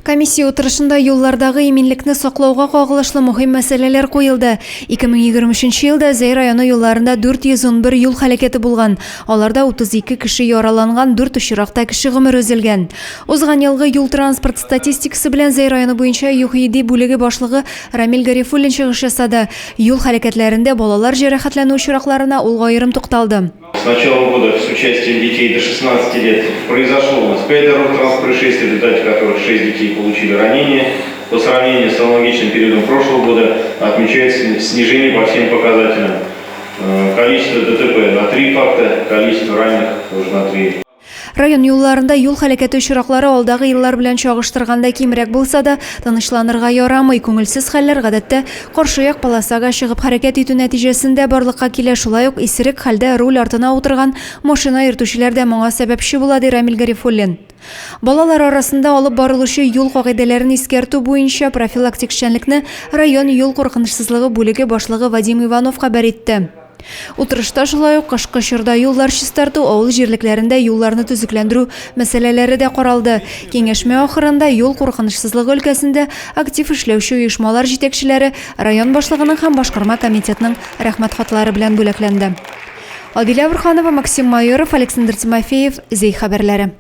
Комиссия утырышында юллардагы иминлекне саклауга кагылышлы мөһим мәсьәләләр куелды. 2023 елда Зәй районы юлларында 411 юл һәлакәте булган. Аларда 32 кеше яраланган, 4 очракта кеше гомере өзелгән. Узган елгы юл-транспорт статистикасы белән Зәй районы буенча ЮХИДИ бүлеге башлыгы Рамил Гарифуллин чыгыш ясады. Юл һәлакәтләрендә балалар җәрәхәтләнү очракларына ул аерым тукталды. С начала года с участием детей до 16 лет произошло у нас 5 дорожно-транспортных происшествий, в результате которых 6 детей получили ранения. По сравнению с аналогичным периодом прошлого года отмечается снижение по всем показателям. Э, количество ДТП на 3 факта, количество раненых тоже на 3. Район юлларында юл һәлакәте очраклары алдагы еллар белән чагыштырганда кимрәк булса да, тынычланырга ярамый. Күңелсез хәлләр гадәттә каршы як полосага чыгып хәрәкәт итү нәтиҗәсендә барлыкка килә, шулай ук исерек хәлдә руль артына утырган машина йөртүчеләр дә моңа сәбәпче була, ди Рамил Гарифуллин. Балалар арасында алып барылучы юл кагыйдәләрен искәртү буенча профилактик эшчәнлекне район юл куркынычсызлыгы бүлеге башлыгы Вадим Иванов хәбәр итте. Утырышта шулай ук кышкы чорда юллар чистарту, авыл җирлекләрендә юлларны төзекләндерү мәсьәләләре дә каралды. Киңәшмә ахырында юл куркынычсызлыгы өлкәсендә актив эшләүче оешмалар җитәкчеләре район башлыгының һәм башкарма комитетның Рәхмәт хатлары белән бүләкләнде. Адилә Борһанова, Максим Майоров, Александр Тимофеев, Зәй хәбәрләре.